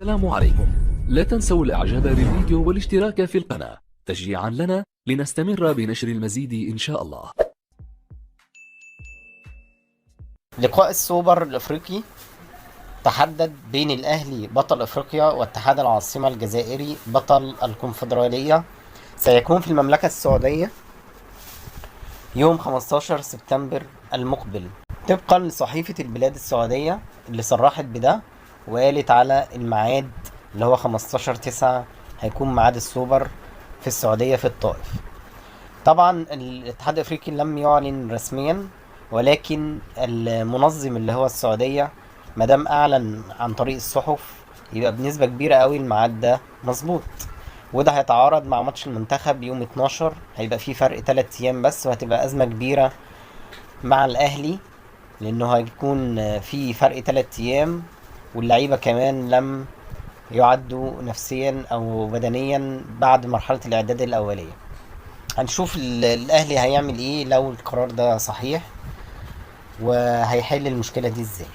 السلام عليكم. لا تنسوا الاعجاب بالفيديو والاشتراك في القناة تشجيعا لنا لنستمر بنشر المزيد ان شاء الله. لقاء السوبر الافريقي تحدد بين الاهلي بطل افريقيا واتحاد العاصمة الجزائري بطل الكونفدرالية، سيكون في المملكة السعودية يوم 15 سبتمبر المقبل، طبقا لصحيفة البلاد السعودية اللي صرحت بده وقالت على الميعاد اللي هو 15/9 هيكون ميعاد السوبر في السعودية في الطائف. طبعا الاتحاد الافريقي لم يعلن رسميا، ولكن المنظم اللي هو السعودية مادام اعلن عن طريق الصحف يبقى بنسبة كبيرة قوي الميعاد ده مظبوط، وده هيتعارض مع ماتش المنتخب يوم 12، هيبقى فيه فرق 3 ايام بس، وهتبقى ازمة كبيرة مع الاهلي لانه هيكون في فرق 3 ايام، واللعيبة كمان لم يعدوا نفسيا او بدنيا بعد مرحلة الاعداد الاولية. هنشوف الاهلي هيعمل ايه لو القرار ده صحيح، وهيحل المشكلة دي ازاي.